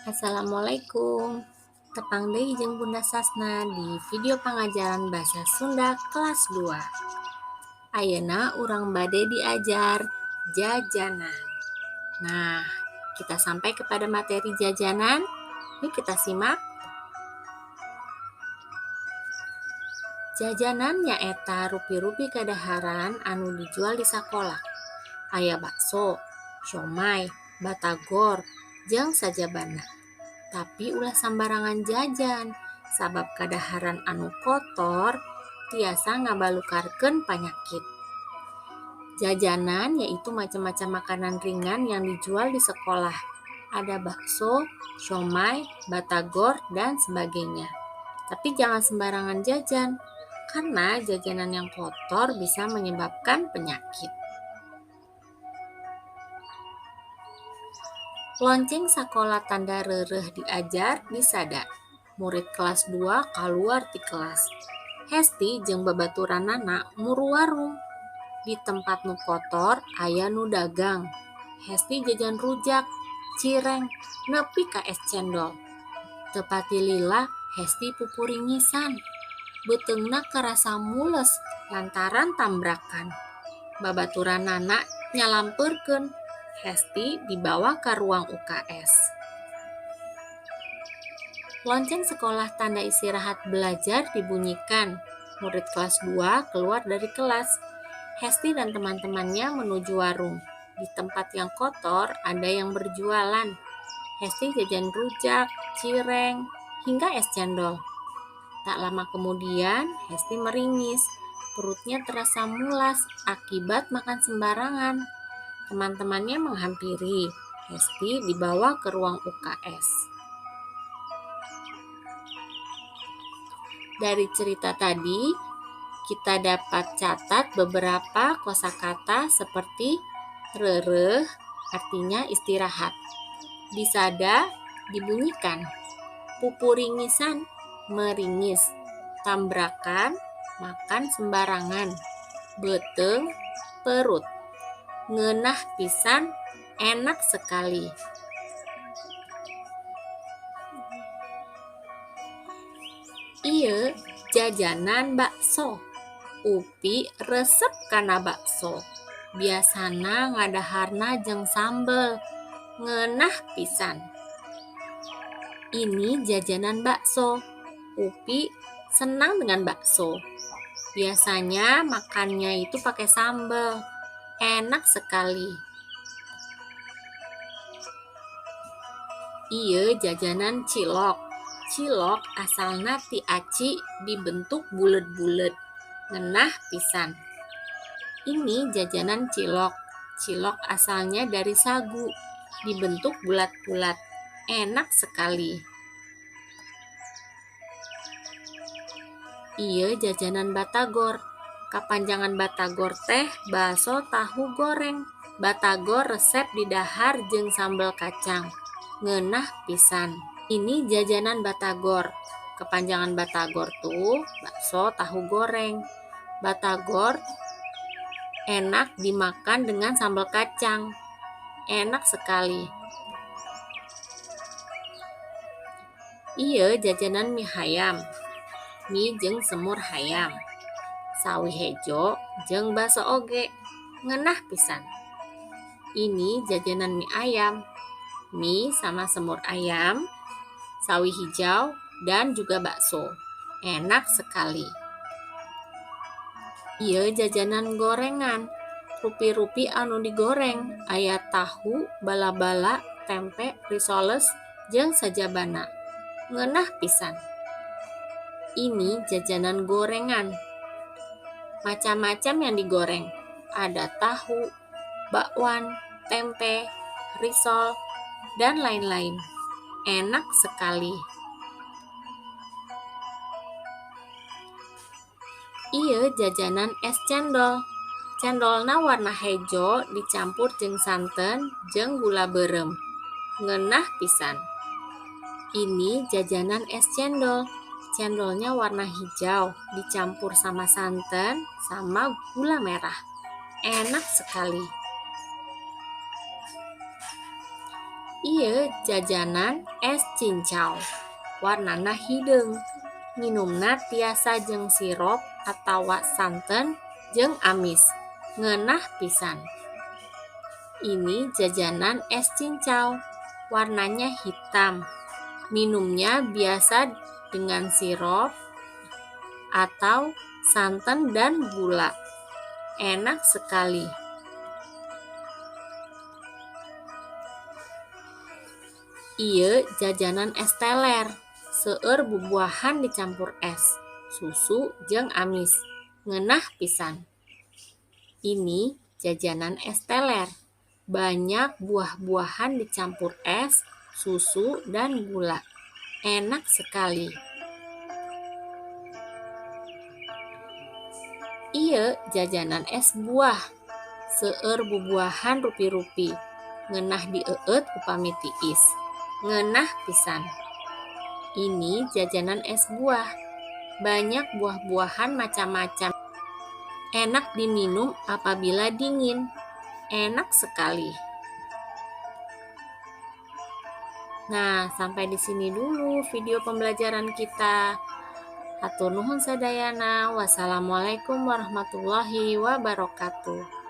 Assalamualaikum. Tepang deui jeung Bunda Sasna di video pangajaran Bahasa Sunda kelas 2. Ayeuna urang bade diajar jajanan. Nah, kita sampai kepada materi jajanan. Yuk kita simak. Jajanan nyaeta rupi-rupi kadaharan anu dijual di sakola. Aya bakso, siomay, batagor, jeung sajabana. Tapi ulah sambarangan jajan, sabab kadaharan anu kotor tiasa ngabalukarkeun panyakit. Jajanan yaitu macam-macam makanan ringan yang dijual di sekolah. Ada bakso, siomay, batagor, dan sebagainya. Tapi jangan sembarangan jajan, karena jajanan yang kotor bisa menyebabkan penyakit. Lonceng sakola tanda reureuh diajar disada. Murid kelas 2 kaluar ti kelas. Hesti jeung babaturanana muru warung. Di tempat nu kotor aya nu dagang. Hesti jajan rujak, cireng, nepi ka es cendol. Teu pati lila Hesti pupuringisan. Beuteungna karasa mules lantaran tambrakan. Babaturanana nyalampeurkeun. Hesti dibawa ka ruang UKS. Lonceng sekolah tanda istirahat belajar dibunyikan. Murid kelas 2 keluar dari kelas. Hesti dan teman-temannya menuju warung. Di tempat yang kotor ada yang berjualan. Hesti jajan rujak, cireng, hingga es cendol. Tak lama kemudian, Hesti meringis. Perutnya terasa mulas akibat makan sembarangan. Teman-temannya menghampiri. Hesti dibawa ke ruang UKS. Dari cerita tadi, kita dapat catat beberapa kosakata seperti reureuh, artinya istirahat. Disada, dibunyikan. Pupuringisan, meringis. Tambrakan, makan sembarangan. Beuteung, perut. Ngeunah pisan, enak sekali. Ieu jajanan bakso. Upi resep kana bakso. Biasana ngadaharna jeung sambel. Ngeunah pisan. Ini jajanan bakso. Upi senang dengan bakso. Biasanya makannya itu pakai sambel. Enak sekali. Ieu jajanan cilok. Cilok asalna ti aci dibentuk bulet-bulet. Ngeunah pisan. Ini jajanan cilok. Cilok asalnya dari sagu, dibentuk bulat-bulat. Enak sekali. Ieu jajanan batagor. Kapanjangan batagor teh baso tahu goreng. Batagor resep didahar jeung sambel kacang. Ngeunah pisan. Ini jajanan batagor. Kepanjangan batagor tuh bakso tahu goreng. Batagor enak dimakan dengan sambal kacang. Enak sekali. Ieu jajanan mie hayam. Mie jeung semur hayam. Sawi hejo jeung baso oge. Ngeunah pisan. Ini jajanan mie ayam. Mie sama semur ayam, sawi hijau, dan juga bakso. Enak sekali. Ieu jajanan gorengan. Rupi-rupi anu digoreng. Aya tahu, bala-bala, tempe, risoles, jeung sajabana. Ngeunah pisan. Ini jajanan gorengan. Macam-macam yang digoreng. Ada tahu, bakwan, tempe, risol, dan lain-lain. Enak sekali. Ieu jajanan es cendol. Cendolna warna hejo dicampur jeung santen jeung gula beureum. Ngeunah pisan. Ini jajanan es cendol. Cendolnya warna hijau dicampur sama santan sama gula merah. Enak sekali. Ieu jajanan es cincau, warnana hideung. Minumna tiasa jeung sirup atawa santen jeung amis. Ngeunah pisan. Ini jajanan es cincau, warnanya hitam. Minumnya biasa dengan sirup atau santan dan gula. Enak sekali. Ieu jajanan es teler, seueur bubuahan dicampur es, susu jeung amis. Ngeunah pisan. Ini jajanan es teler. Banyak buah-buahan dicampur es, susu, dan gula. Enak sekali. Ieu jajanan es buah. Seueur bubuahan rupi-rupi. Ngeunah dieueut upami tiis. Ngeunah pisan. Ini jajanan es buah. Banyak buah-buahan macam-macam. Enak diminum apabila dingin. Enak sekali. Nah, sampai di sini dulu video pembelajaran kita. Hatur nuhun sadayana. Wassalamualaikum warahmatullahi wabarakatuh.